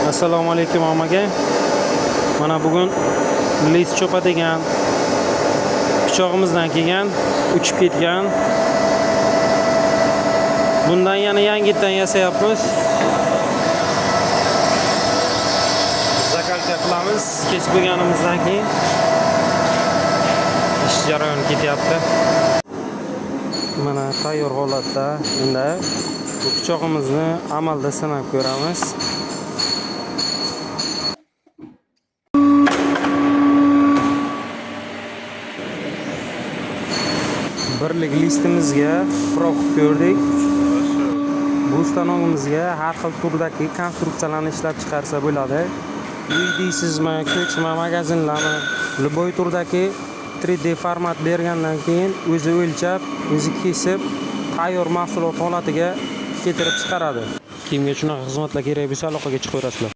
Assalomu alaykum ommaga. Mana bugun list cho'pa degan pichog'imizdan kelgan, uchib ketgan. Bundan yana yangitdan yasayapmiz. Zakalka qilamiz, kesib bo'lganimizdan keyin ish jarayoni ketyapti. Mana tayyor holatda endi bu pichog'imizni amalda sinab ko'ramiz. Birlik listimizga prob qilib ko'rdik. Bu stanogimizga har xil turdagi konstruksiyalarni ishlab chiqarsa bo'ladi. Uy deysizmi, ko'chma, magazinlarmi, любой turdagi 3D format bergandan keyin o'zi o'lchab, o'zi kesib, tayyor mahsulot holatiga keltirib chiqaradi. Kimga shunaqa xizmatlar kerak bo'lsa, aloqaga chiqaverasizlar.